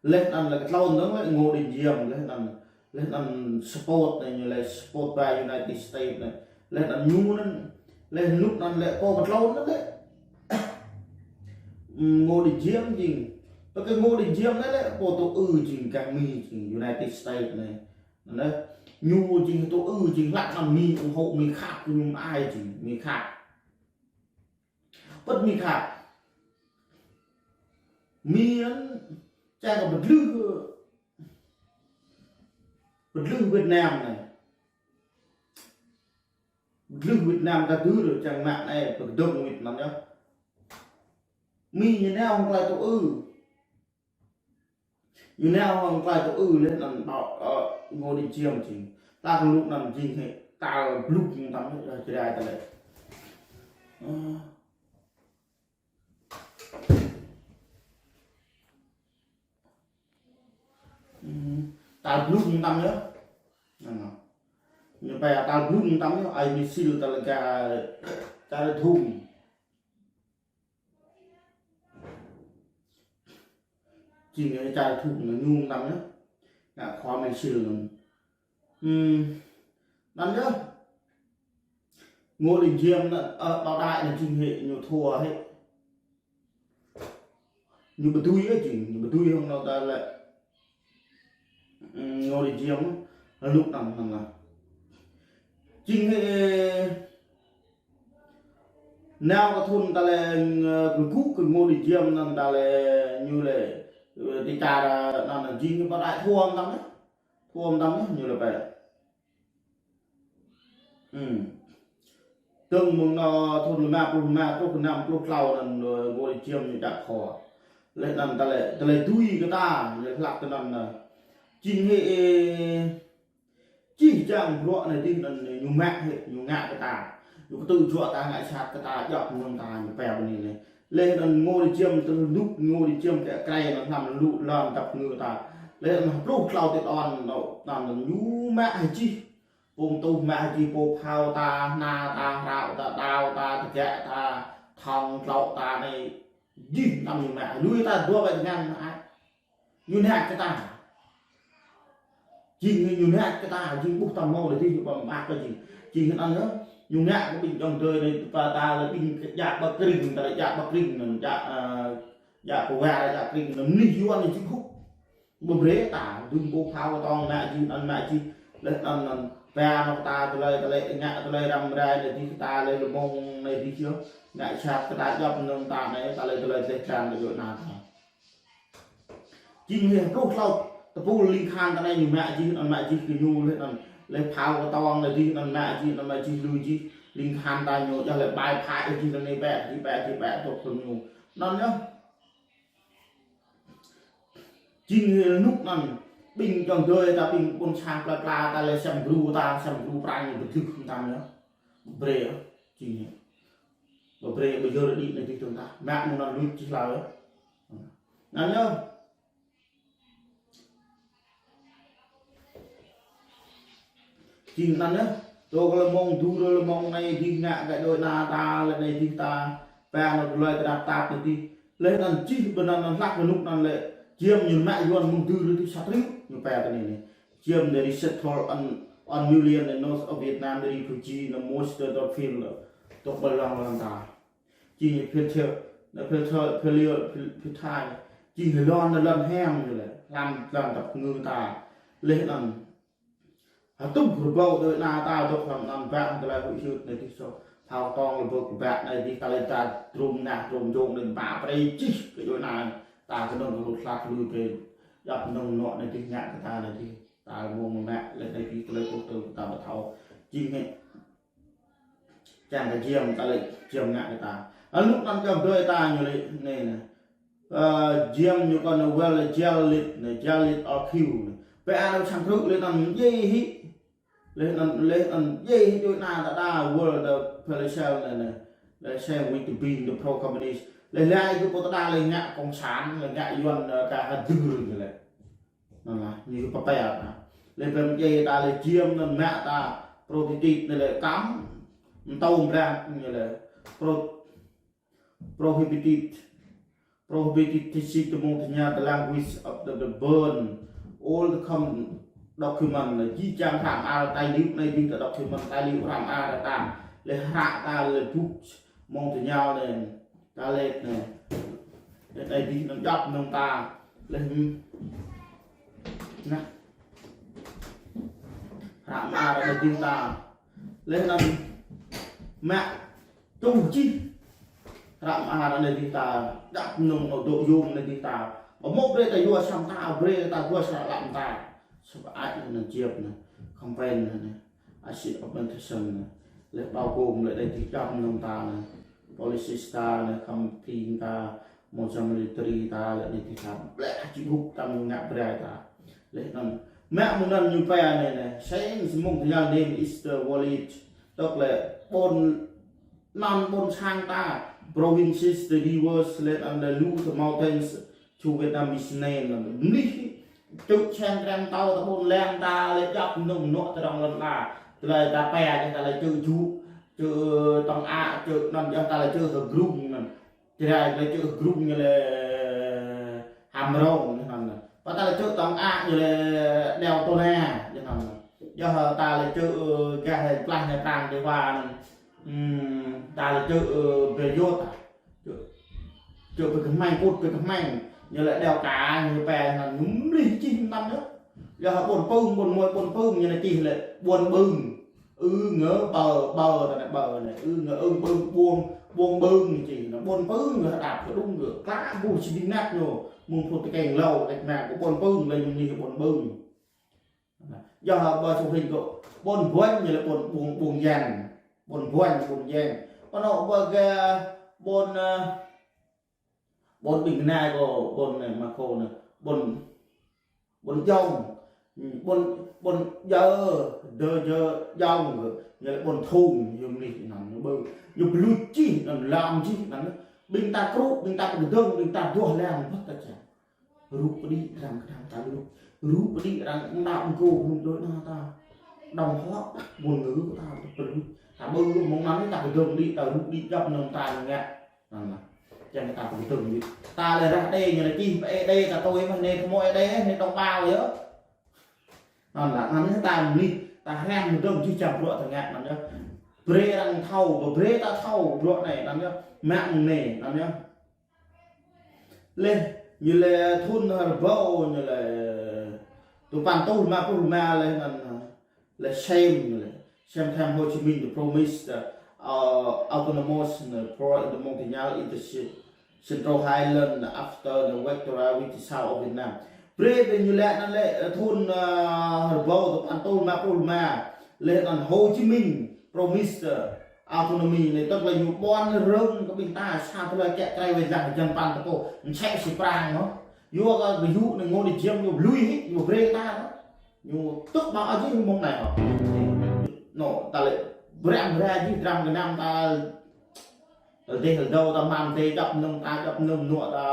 Leh anăn lĕ ktlôn dơ̆ng lĕ Ngô Đình Diệm, leh anăn, leh anăn support anei ñu lĕ support by United States anei. Leh anăn ñu anăn, leh anŭn anăn lĕ pô ktlôn anăn lĕ Ngô Đình Diệm jing. Pơ kơ Ngô Đình Diệm anei lĕ pô tŭ ư jing gah Mi jing United States anei. Anăn ñu jing tŭ ư jing hlăk anăn Mi ủng hộ Mi khăp kơ ñu mơai jing Mi khăp. Păt Mi khăp. Mi anăn čiăng kơ pơdlưh, pơdlưh Việt Nam anei. Pơdlưh Việt Nam ta dưr čiăng mă anei pơkdơ̆ng Việt Nam yơh. Mi ñu nao hŏng klei tŭ ư. Ñu nao hŏng klei tŭ ư leh anăn ƀă, ơ, Ngô Đình Diệm jing. Ta kơ luk anăn jing hĕ, tal blŭk mtam hĕ, ơ, Jrai ta lĕ. Ơ. Hmm. Tal blŭk mtam yơh. Anăn. Ñu pia tal blŭk mtam yơh, ai missile ta lĕ gah, ta lĕ thŭng. Jing čar thŭng anăn ñu mtam yơh. Ngă khua missile anăn. Hmm. Anăn yơh. Ngô Đình Diệm anăn, ơ, Bảo Đại anăn jing hĕ ñu thua hĕ. Ñu ƀu dưi ôh jing, ñu ƀu dưi hŏng anăn ta lĕ. Hmm, Ngô Đình Diệm, lŭk anăn, anăn lah. Jing hĕ, nao kơ thŭn ta lĕ, ơ, kơ gŭ kơ Ngô Đình Diệm anăn ta lĕ ñu lĕ, ơ, ti čar, ơ, anăn, anăn jing Bảo Đại thua mtam yơh. Thua mtam yơh ñu lĕ pĕ. Hmm. Dơ̆ng mơ̆ng anăn thŭn êma pluh êma, pluh năm, pluh tlâo anăn, ơ, Ngô Đình Diệm ñu dăp khua. Leh anăn ta lĕ, ta lĕ dưi kơ ta, leh hlăk tơ anăn, ơ, jing hĕ, ơ, jih jang bruă anei dih anăn ñu mă hĕ, ñu ngă kơ ta. Ñu ktư̆ juă ta ngă sat kơ ta, djŏ mơ̆ng ta, ñu pĕ bơni anei. Leh anăn Ngô Đình Diệm tơ lŭk, Ngô Đình Diệm kơ krei anăn hlăm lŭ lăn dăp ngư ta. Leh anăn pluh tlâo ti đon, nô, đon ñu mă hĕ jih. Pô tuh mă hĕ jih, pô phao ta, hna ta, hrao ta, đao ta, tơgă ta, thŏng tlŏ ta anei. Jih năm ñu mă, lui ta dua ƀĕ ngăn ai. Ñu năk kơ ta. Jing ñu năk kơ ta, jing ƀuh ta mâo leh dih ñu ƀăm ƀak kơ jing. Jing anăn yơh, ñu ngă kơ ƀĭng jŏng dơi anei, pa ta leh ƀĭng kơ jak ƀă kring, ta leh jak ƀă kring, anăn jak, ơ, jak kơ wa, jak kring, anăn mnuih yuăn anei jing hŭk. Ƀu brei ta, dŭm ƀô̆ phao tŏng ngă jih, anăn ngă jih, leh anăn, anăn, ba anôk ta tơlơi, tơlơi, ngă tơlơi răm rai, leh dih ta leh lơmông, leh dih yơh, ngă sat kơ ta djăp mnơ̆ng ta anei, ta leh tơlơi tleh tlan kơ djuê ana ta. Jing hĕ pluh tlâo, tơpul ling khan ta anei ñu mă jih, anăn mă jih kơ ñu leh anăn, leh phao kơ tŏng leh dih, anăn mă jih, anăn mă jih, lui jih, ling khan ta ñu, yơh leh bai phai jih, anăn anei bĕ, jih bĕ, jih bĕ, tŏk kơ ñu. Anăn yơh. Jing hĕ hnŭk anăn, ƀĭng jŏng dơi ta ƀĭng ƀuôn sang pla pla ta leh sem gru ta, sem gru prăng ñu bơdlưh ta anăn yơh. Brei yơh, jing hĕ. Ƀu brei ƀu djŏ đĭ anei dih tơ̆ng ta. Mă mơ̆ng anăn lui jih hlâo yơh. Anăn yơh. Jing anăn yơh, tơ kơ lơmông, dŭ rơ lơmông anei dih ngă kơ djuê ana ta, leh anei dih ta, ba anôk tơlơi tơnap tap anei dih. Leh anăn jih ƀơi anăn hlăk hnŭk anăn leh, James ñu mă yuăn mơ̆ng dŭ rơ dih sa triệu, ñu pia kơ anei anei. James the resettled one, one million in north of Vietnam, the refugee, the most the field, tŏk ƀơi lŏn lŏn ta. Jing ñu phiên chợ, nó phiên chợ, phiên liêu, phiên, phiên Thái. Jing lŏn, lŏn hem ñu leh, lăn, lăn dap ngư ta. Leh anăn Hơtŭm rơbâo djuê ana ta dôk hlăm anăn ƀă tơlơi huĭ hyưt anei dih sô. Phao tŏng leh ƀơ̆ kơ ƀă anei dih ta leh ta trôm nah trôm jông anei ƀă brei jih kơ djuê ana ta knŏng kơ lŭt hlăk lui brei. Djăp mnơ̆ng mnuă anei dih ngă kơ ta anei dih. Ta mông mă leh anei dih tơlơi kơ tơ ta ƀu thâo. Jing hĕ. Čiăng kơ James ta leh James ngă kơ ta. Hlŭk anăn jăm dơi ta ñu leh anei neh. Ơ, James ñu kăn well leh jal lit neh, jal lit O Q neh. Pĕ anăn sang krư̆ leh anăn mdjiê hĕ. Leh anăn, leh anăn mdjiê hĕ djuê ana ta đa world the Palestine neh neh. Leh sang with the being the pro-communist. Leh leh ai kơ pô ta đa leh ngă cộng sản, leh ngă yuăn, ơ, ka ha dư leh. Anăn lah, ñu kơ pơpĕ ta. Leh pĕ mdjiê ta leh James anăn mă ta pro-British neh leh kăm. Mtâo mbrang neh leh pro prohibited, prohibited to see the Montagnard, the language of the, the burn, all the com-, document, jih jang hră mơar tài liệu anei jing ta document tài liệu hră mơar ta, leh hră ta leh books, Montagnard anei, ta leh anei, leh anei dih anăn djăp anăn ta, leh, hmm. Nah. Hră mơar anei jing ta, leh anăn mă Tuh jih. Hră mơar anei dih ta, djăp mnơ̆ng anăn dôk yuôm anei dih ta. Amâo brei ta yua sang ta, brei ta yua sang lăn ta. Săp ai anăn James neh, campaign neh, acid augmentation neh. Leh bao gồm leh anei dih djăp mnơ̆ng ta neh. Policies ta neh, campaign ta, mông sang military ta, leh anei dih ta. Leh jih hŭk ta mnơ̆ng ngă brei ta. Leh anăn, mă mnơ̆ng ñu pia anei neh. Saying Montagnard name is the wallet. Tơl leh ƀuôn anăn ƀuôn sang ta, provinces, the rivers, leh anăn the lu, the mountains, to Vietnamese name. Mnuih čư̆ čhiăng krem tâo ta ƀuôn leng ta, leh djăp mnơ̆ng mnuă ta rŏng lăn ta. Tơlơi ta pia, ta leh čư̆ jŭ, čư̆ tŏng a, čư̆ anăn, yơh ta leh čư̆ hơgrŭng anăn. Tơlơi leh čư̆ hơgrŭng ñu leh Hamrông anăn. Pă ta leh čư̆ tŏng a ñu leh Đèo Tô Na anăn. Yơh ta leh čư̆, ơ, gah plah ñu prăng dih wa anăn. Hmm, ta leh čư̆, ơ, Bê Yôt ta. Čư̆, čư̆ pơ kmăng, pŭt pơ kmăng. Ñu leh Đèo Cả, ñu pia anăn, ñu mlih čih mtam yơh. Yơh ƀuôn Pưng, ƀuôn Muôn, ƀuôn Pưng, ñu leh čih leh ƀuôn Bưng. Ư ngơ bơ, bơ ta neh bơ neh. Ư ngơ ưng Bưng, ƀuôn, ƀuôn Bưng čih. Neh ƀuôn Pưng ngơ đăp kơ đŭng ngơ. Klă ƀuh si ding năk ñu. Mơ̆ng phŭt tơkeng lâo, leh mă kơ ƀuôn Pưng, leh ñu mlih ƀuôn Bưng. Yơh ƀơ sông Hinh kơ ƀuôn Buôn ñu leh ƀuôn, ƀuôn, ƀuôn Yang. Ƀuôn Buôn, ƀuôn Yang. Ƀuôn anôk ƀơ gah ƀuôn, ơ, ƀuôn ƀĭng nai kơ ƀuôn neh, mă kơ neh. Ƀuôn, ƀuôn Jông. Ƀuôn, ƀuôn Jơ, Dơ Jơ, Jông kơ. Ñu leh ƀuôn Thung, ñu mlih anăn, ñu ƀơ, ñu blŭ čih anăn, lam čih anăn. Ƀĭng ta krŭ, ƀĭng ta kdơ̆ng, ƀĭng ta duah leh anăn, băt ta čang. Rup pơđĭ, kdăm, kdăm, ta rup. rŭ đĭ arăng mtao mgô hŭn đôi na ta. Đồng hóa các ngôn ngữ của ta, ta pơrŭ. Ta ƀuh mơ̆ng anăn ta kdơ̆ng đĭ, ta rŭ đĭ djăp mơ̆ng ta ngă. Anăn lah. Čiăng ta kdơ̆ng đĭ. Ta lĕ rah đê ñu lĕ čih pơ Ê Đê ta tui mơh nê, kmô Ê Đê nê, đồng bào yơh. Anăn lah, anăn ta mlih, ta hriăm mdơ̆ng jih jang bruă ta ngă anăn yơh. Brei arăng thâo, brei ta thâo bruă anei anăn yơh. Mă anei anăn yơh. Leh, ñu lĕ thŭn hruê ƀâo, ñu lĕ tŭ păn êtuh êma pluh êma leh anăn, leh Sem, ñu lĕ Sem Tham Hồ Chí Minh, the promise, the, uh, autonomous, the pro-, the Montagnard Independence, Central Highland after the Victoria with the South of Vietnam. Brei, brei ñu lĕ anăn lĕ thŭn, uh, hruê ƀâo tŭ păn êtuh êma pluh êma leh anăn Hồ Chí Minh promise, uh, autonomy anei, tức là ñu ƀuăn rơ̆ng kơ ƀing ta sa tơlơi kiă kriê wĭt lăng jăn pan ta pô, msĕ si Prang mơh. Yua kơ gơyŭ anei Ngô Đình Diệm ñu lui hĭ, ñu brei ta mơh. Ñu tŭk ƀă jih mơ̆ng anei mơh. Nô, ta lĕ brei brei jih dram gơnam ta, dih dâu ta mă dih djăp mnơ̆ng ta, djăp mnơ̆ng mnuă ta,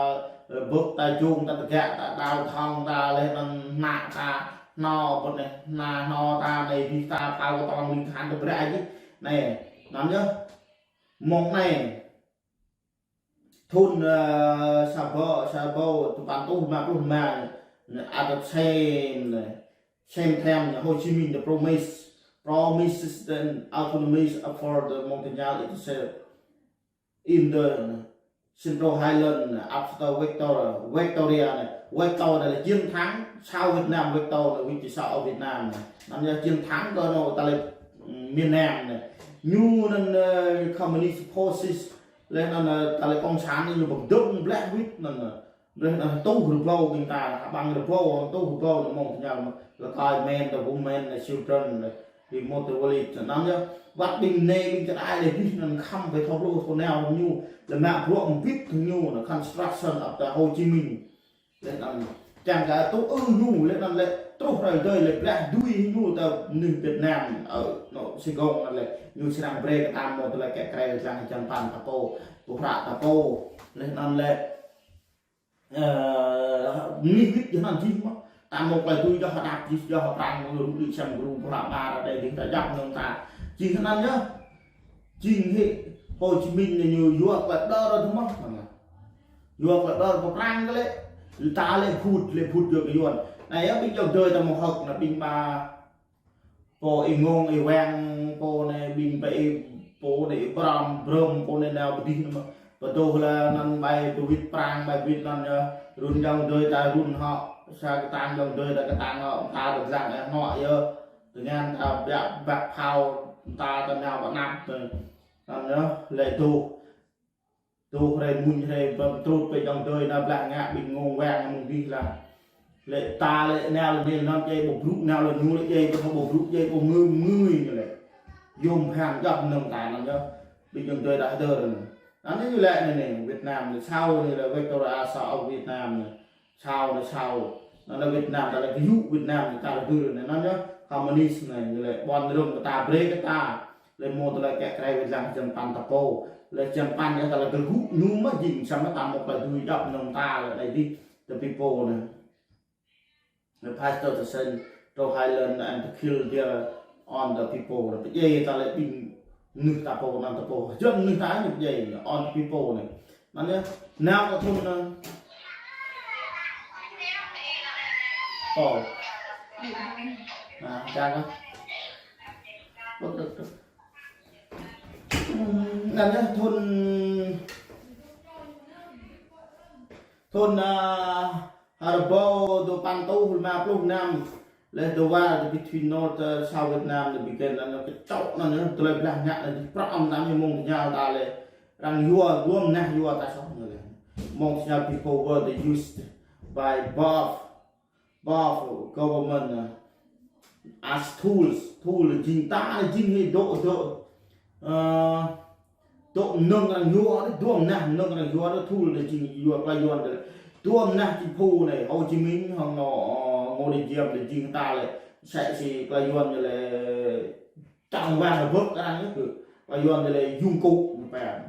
bưp ta jung ta tơgă ta đao thŏng ta leh anăn mă ta, nô, bưp anei, na nô ta anei, dih ta pao tŏng ling khan ta brei jih. Anei, anăn yơh. Mơ̆ng anei, thŭn, uh, sa êbâo, sa êbâo tŭ păn êtuh êma pluh êma, at the same, Sem Tham Hồ Chí Minh, the promise, promises the autonomy for the Montagnard itself in the Central Highland after Victoria, Victoria anei, Victoria anei là chiến thắng, South Vietnam Victoria anei, with the South of Vietnam anei. Anăn yơh chiến thắng kơ nô ta lĕ, mm, miền Nam anei. Ñu anăn, uh, communist forces, leh anăn, uh, ta lĕ cộng sản anei ñu ƀơ̆ng dơ̆ng blah wĭt anăn, uh, Leh anăn tuh hruê ƀâo ƀing ta, ƀăng hruê ƀâo, tuh hruê ƀâo anăn mơ̆ng tơña lĕ, leh kơ men, the women, the children, leh, the mother village, anăn yơh, wăt ƀing nê, ƀing čơđai leh dih anăn khăm ƀai thâo hlô thâo nao ñu, leh mă bruă mbĭt ñu, anăn construction of the Hồ Chí Minh. Leh anăn, čiăng kơ tuh ư ñu, leh anăn lĕ truh hrơi dơi leh blah dui ñu tơ mnuih Việt Nam, ơ, nô, Sài Gòn anăn lĕ, ñu srăng brei kơ ta mâo tơlơi kiă kriê leh dlăng jăn pan ta pô, pô hră ta pô, leh anăn lĕ, Ơ, mnuih wĭt jih anăn jih mơh. Ta mâo klei tui jih hđăp jih jih prăng mơ̆ng rŭ đĭ sem gru pô hră ƀar đei dih ta djăp mơ̆ng ta. Jih anăn yơh. Jing hĕ Hồ Chí Minh ñu yua klei đơr dơ̆ng mơh. Yua klei đơr pô prăng kơ lĕ. Ta lĕ phŭt, lĕ phŭt yua kơ yuăn. Anei yơh ƀing jŏk dơi ta mâo hơ̆k anăn ƀing ba Pô Y Ngông Y Wang, pô anei ƀing ba Y, pô anei Y Bram, Brơm, pô anei nao pơ dih anăn mơh. Pơ dôk leh anăn ƀai pơ wĭt prăng, ƀai wĭt anăn yơh. Run jŏk dơi ta run hŏ. Sa ktang jŏk dơi ta ktang hŏ. Ta dôk dlăng ơ hŏ yơh. Tơngan ta biă băk phao, ta ta nao pơ anăp. Anăn yơh, lĕ dôk. Dôk hriê mmuñ hriê băm trut pơ jŏk dơi nao blah ngă ƀing Y Ngông Y Wang mơ̆ng dih lah. Lĕ ta lĕ nao lĕ nĕ năn djai ƀu brŭ nao lĕ ñu lĕ djai ƀu ƀu brŭ djai ƀu ngư ngư ñu lĕ. Yôm hang djăp mơ̆ng ta anăn yơh. Ƀing jŏk dơi đah dơr anăn. Anăn ñu lĕ anei anei Việt Nam anei sao anei lĕ Victoria sao Việt Nam anei. Sao anei sao. Anăn Việt Nam ta lĕ kơ yŭ Việt Nam anei ta lĕ dơr anei anăn yơh. Communist anei ñu lĕ ƀuăn rơ̆ng kơ ta brei kơ ta. Leh mâo tơlơi kiă kriê wĭt lăng jăn pan ta pô. Leh jăn pan yơh ta lĕ kơ gŭ ñu mơh jing samơ̆ ta mâo klei tui djăp mơ̆ng ta lĕ anei dih the people anei. The pastor the saint to Highland and to kill their on the people. Leh pơdjai ta lĕ ƀing mnuih ta pô anăn ta pô. Jăn mnuih ta ñu pơdjai on the people anei. Anăn yơh, nao kơ thŭn anăn. Ơ. Anăn yơh thŭn, thŭn, ơ, hruê ƀâo dua păn êtuh êma pluh năm. Leh dua war the between North, uh, South Vietnam, the began, anăn kčŏ anăn, anăn tơlơi blah ngă anăn, prŏng anăn ñu mơ̆ng tơña ta leh. Arăng yua, yua mnah yua ta soh ñu leh. Mơ̆ng tơña people were the used by both, both government, uh, as tools, tool jing ta, jing hĕ dôk, dôk, uh, Dôk mnơ̆ng arăng yua, dua mnah mnơ̆ng arăng yua, dua thul dê jing yua klei yuăn dê. Dua mnah jing phu anei, Hồ Chí Minh, hŏng nô, Ngô Đình Diệm dê jing ta lĕ, msĕ si klei yuăn ñu lĕ, čŏng wang lĕ bơk arăng yơh kơ. Klei yuăn ñu lĕ, dụng cụ ñu pia.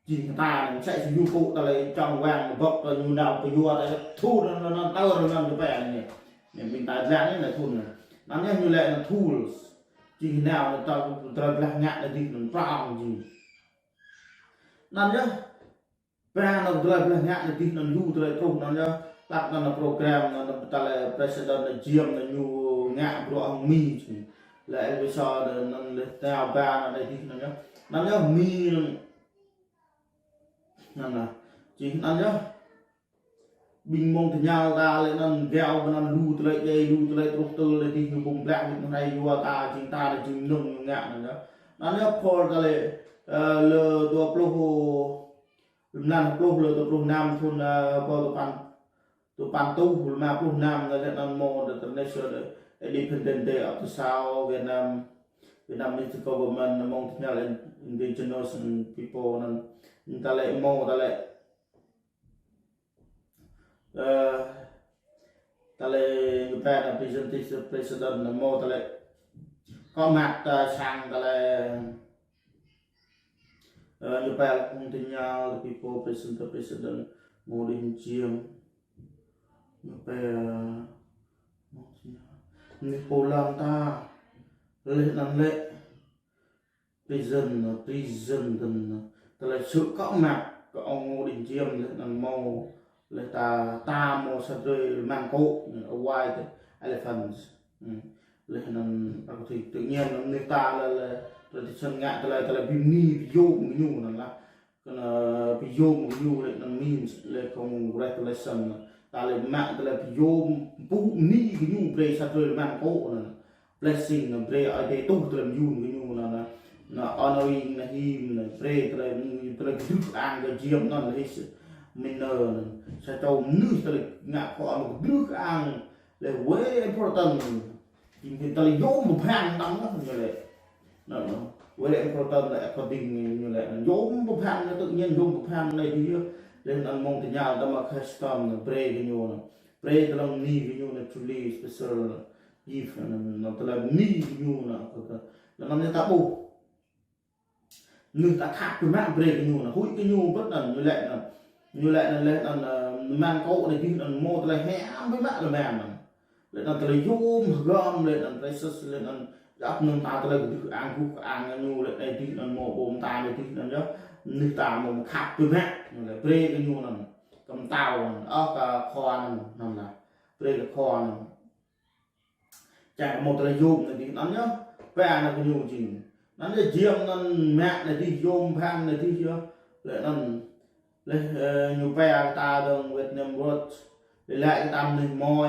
Jing ta anei, msĕ si dụng cụ ta lĕ, čŏng wang lĕ bơk, klei ñu nao kơ yua ta lĕ, thul anăn, anăn, tơl anăn ñu pia anei. Anei ƀĭng ta dlăng anei thŭn anei. Anăn yơh ñu lĕ anăn tools. Jing nao anăn ta, ta dlăng ngă anei dih anăn prŏng jing. Anăn yơh ba anăn dlăng, dlăng ngă anei dih anăn lu dlăng truh anăn yơh. Tăp anăn program anăn ta lĕ president anăn James anăn ñu ngă bruă hŏng Mi jing. Lĕ Elvis anăn lĕ nao ba anăn anei dih anăn yơh. Anăn yơh Mi anăn. Anăn lah. Jing anăn yơh. Ƀĭng mơ̆ng tơñal ta lĕ anăn gao anăn lu tơlơi djai, lu tơlơi truh tơl lĕ dih ñu bŭng blă wĭt mơ̆ng hrei yua ta, jing ta lĕ jing mnơ̆ng ñu ngă anăn yơh. Anăn yơh Paul ta lĕ, ơ, lơ dua pluh, mlan pluh lơ dua pluh năm thŭn, ơ, Paul tơpăn, tơpăn tuh, lima pluh năm anăn lĕ anăn mâo the International Independence Day of the South Vietnam, Vietnamese government, mơ̆ng tơñal in-, indigenous people anăn. Ta lĕ mâo, ta lĕ Ơ, ta lĕ ñu pia anăn presentation, president anăn mâo ta lĕ có mặt, ơ, sang ta lĕ, ơ, ñu pia phung tơñal, the people presenter, president Ngô Đình Diệm. Ñu pia, ơ, mâo tơñal. Ñu pô lăng ta, leh anăn lĕ Prison, prison, tơlơi sự có mặt kơ ông Ngô Đình Diệm leh anăn mâo, leh ta, ta mâo sa drei lman kô̆, a white elephant. Hmm. Leh anăn, aku thì tự nhiên, anăn ta lĕ, lĕ tradition ngă tơlơi, tơlơi bi mni, bi yôm ñu anăn lah. Kơ anăn bi yôm ñu leh anăn means, leh congratulation. Ta lĕ mă tơlơi bi yôm, mpŭ mni kơ ñu brei sa drei lman kô̆ anăn. Blessing anăn brei Aê Diê tuh tơlơi myun kơ ñu anăn, anăn, anăn honoring anăn him anăn brei tơlơi, tơlơi kdrưh ang kơ Diệm anăn leh hĭs mĭn anăn. Sa čô mnuih tơlơi ngă khua mơ̆ng kdrưh ang leh very important. Jing hĭn tơlơi yôm pơbhang tăm lah ñu lĕ. Anăn, anăn. Very important leh according ñu lĕ. Anăn yôm pơbhang anăn tự nhiên yôm pơbhang anei dih yơh. Leh anăn mơ̆ng tơñal ta mă custom anăn brei kơ ñu anăn. Brei tơlơi mni kơ ñu anăn truly special gift anăn, anăn tơlơi mni kơ ñu anăn, kơ, kơ, anăn ñu ta ƀuh. Ñu ta khăp kơ mă brei kơ ñu anăn, huĭ kơ ñu bĕ anăn, ñu lĕ anăn, ñu lĕ anăn leh anăn, ơ, lman kô̆ anei dih anăn mâo tơlơi hiam kơ mă leh anăn. Leh anăn tơlơi yôm hgăm, leh anăn precious, leh anăn djăp anăn ta tơlơi kdrưh ang guh kơ ang ñu, leh anăn dih anăn mâo ƀô̆ mta anei dih anăn yơh, ñu ta mâo khăp kơ mă, ñu lĕ brei kơ ñu anăn, kơ mtao anăn, ơ, kơ khua anăn, anăn lah, brei kơ khua anăn. Čiăng mâo tơlơi yôm anei dih anăn yơh, ba anăn kơ ñu jing. Anăn yơh Diệm anăn mă anei dih yôm bhang anei dih yơh. Leh anăn, leh, ơ, ñu pia ta dơ̆ng Vietnam Watch. Leh lač kơ ta mnuih môi,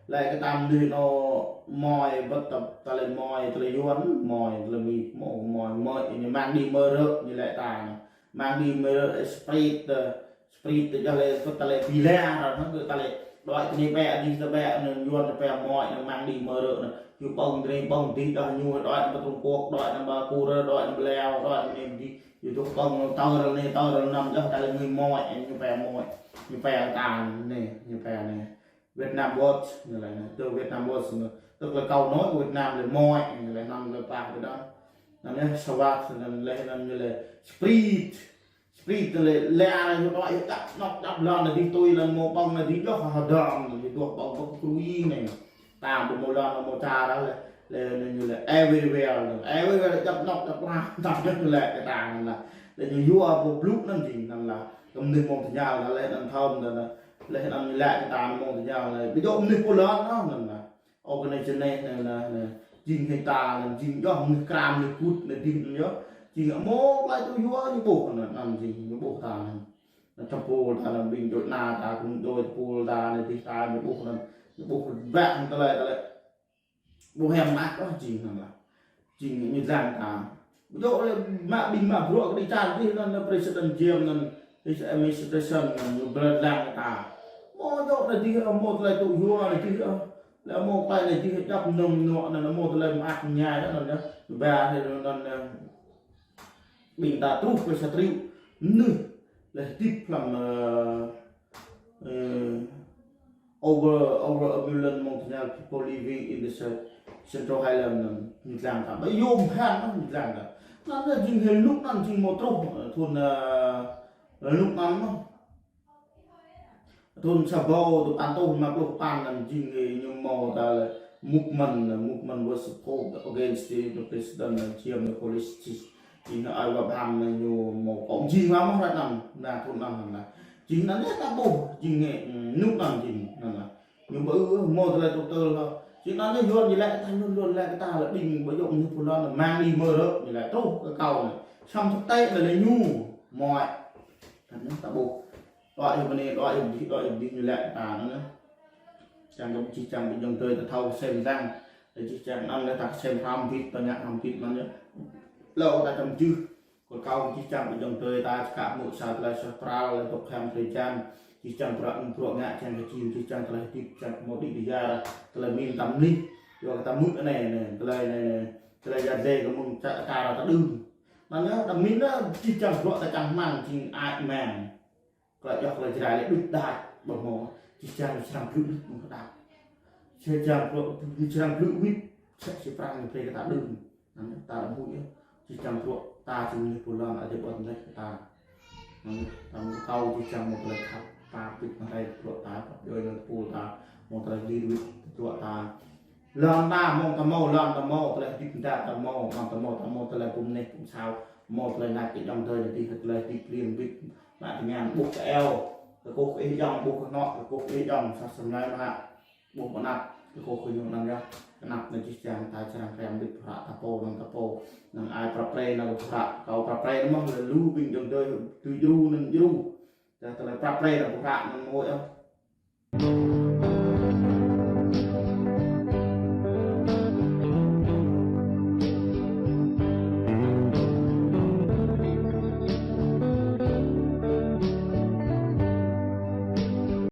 lač kơ ta mnuih anăn môi, bĕ ta, tơlơi môi, tơlơi Yuăn, môi, tơlơi Mi, môi, môi, môi, ñu mang đi mơ rơ̆k, ñu lač ta anăn. Mang đi mơ rơ̆k, spirit, ơ, Spirit tơ jăh lĕ, kơ ta lĕ bi lĕ, anăn kơ ta lĕ, đuĕ tơ anei ƀĕ, dih tơ ƀĕ, anăn Yuăn tơ ƀĕ môi, anăn mang đi mơ rơ̆k anăn. Ñu ƀơ̆ng drei ƀơ̆ng dih đah ñu, đuĕ nao ƀă Trung Quốc, đuĕ nao ƀă Kur, đuĕ nao ƀă Lào, đuĕ nao anei dih. Ñu dôk ƀơ̆ng tơl anei, tơl anăn, jăh ta lĕ mnuih môi, ñu pia môi. Ñu pia ta anăn, ñu pia anăn. Vietnam Watch, ñu lač anăn. Tơ Vietnam Watch anăn. Tức là cầu nối của Việt Nam lĕ môi, ñu lač anăn lĕ pah ƀiă anăn. Anăn lĕ sawat, anăn lĕ, anăn ñu lač spirit. Spirit lĕ, lĕ arăng ñu đuĕ, ñu djăp anôk, djăp lăn, anăn dih tui lăn mâo ƀơ̆ng, anăn dih djŏ hơdơ̆ng, anăn dih dôk ƀơ̆ng, ƀơ̆ng krui anei. Ta ƀu mâo lăn, mâo čar leh, leh anăn ñu lač everywhere, anăn. Everywhere djăp anôk, djăp lăn, ta ñu lač kơ ta anăn lah. Leh ñu yua pô blŭ anăn jing anăn lah. Kơ mnuih mơ̆ng tơñal lah, leh anăn thâo anăn lah. Leh anăn ñu lač kơ ta mơ̆ng tơñal lah. Bi djŏ mnuih pô lăn anăn lah. Organization anei, anăn, anăn, anăn, jing hĕ ta, anăn, jing yơh, mnuih kram, mnuih kŭt, anăn, dih, anăn, yơh. Jing amâo klei tŭ yua ñu ƀuh, anăn, anăn, jing ñu ƀuh ta, anăn. Anăn, tơpul ta, anăn, ƀĭng djuê ana ta, kŭm djuê tơpul ta, anăn, dih ta, ñu ƀuh, anăn, ñu ƀuh, ƀă, anăn, tơlơi, tơlơi. Ƀuh hiam mă, ôh, jing, anăn, lah. Jing ñu dlăng ta. Djŏ lĕ mă ƀĭng mă bruă kơ dih čar dih anăn, anăn president James anăn, his administration anăn, ñu brei dlăng ta. Mâo djŏ anăn dih, mâo tơlơi tŭ yua anăn dih, leh mâo klei anăn dih djăp mnơ̆ng mnuă anăn, mâo tơlơi mơak mñai anăn, anăn, ba hĕ anăn, anăn, ƀĭng ta truh kơ sa triệu mnuih leh hdĭp hlăm, ơ, ơ, over, over a million mơ̆ng tơñal people living in the ce-, Central Highland anăn, ñu dlăng ta. Ƀai yôm bhang anăn, ñu dlăng ta. Anăn jing hĕ luk anăn jing mâo truh, ơ, thŭn, ơ, luk anăn mơh. Thŭn sa êbâo dua păn êtuh êma pluh păn anăn jing ñu mâo tal movement, movement was support against the president James Nichols. Jing ai wa bham ñu mâo kông jing lăm hruê anăn, na thŭn anăn anăn. Jing anăn ta ƀuh, jing ngă, nuk anăn jing anăn. Ñu ƀu mâo tal tŭ tơl. Jing anăn ñu yuăn ñu lĕ ta yuăn yuăn lĕ ta lĕ đing ƀu yŏng ñu pô lăn mang đi mơ rơ ñu lĕ truh kơ kâo anăn. Săm thực tế lĕ ñu mâo. Anăn ta ƀuh. Đuĕ ih mni, đuĕ ih dih, đuĕ ih dih ñu lĕ ta anăn. Čiăng kơ jih jang ƀĭng jong tơi ta thâo sem răng. Lĕ jih jang anăn lĕ ta sem hrăm bĭt, ta ngă hrăm bĭt anăn yơh. Lŏ ta čăm jưh. Kơ kâo jih jang ƀĭng jong tơi ta čkă mŭt sa tơlơi suaih pral lĕ dôk hlăm tơlơi jan. Jih jang bruă, bruă ngă čiăng kơ jing, jih jang tơlơi hdĭp čiăng kơ mâo đĭ đĭ yar, tơlơi mĭn ta mlih. Yua kơ ta mŭt anei, anei, tơlơi anei, anei. Tơlơi yar dê kơ mơ̆ng čar ta đưm. Anăn yơh, ta mĭn yơh, jih jang bruă ta čang hmăng jing ai mang. Klei djŏ klei Jrai lĕ đuč đač, ƀơ̆ng mâo. Jih jang srăng blŭ đuč mơ̆ng kđap. Jih jang blŭ, jih jang blŭ wĭt, sĕ si prăng ñu brei kơ ta đưm. Anăn ta ƀuh yơh. Jih jang bruă ta jing mnuih pô lăn adei ƀuăn leh kơ ta. Anăn ta mâo kâo jih jang mâo klei khăp, ta pĭt mă hrei bruă ta, pap djŏ anăn pô ta, mâo klei dlĭ wĭt bruă ta. Lăn ta mâo, ta mâo, lăn ta mâo, tơlơi hdĭp mda ta mâo, lăn ta mâo, ta mâo, tơlơi pŭm neh, pŭm sao, mâo tơlơi nač kơ jong tơi, ti tơlơi hdĭp pliêng bĭt, mă tơngan ƀuh kơ eo, kơ kôh kơ ih jong, ƀuh kơ hnŏ, kơ kôh kơ ih jong, sa sơmlai mă, ƀuh mnăp, kơ kôh kơ ñu anăn yơh, knap anăn jih jang ta črang krem bĭt hră ta pô, lăn ta pô, năng ai prăp pre năng hră, kâo prăp pre mơh, leh lu ƀĭng jong tơi, tui djru năng djru, ta tơlơi prăp pre năng hră năng mâo yơh.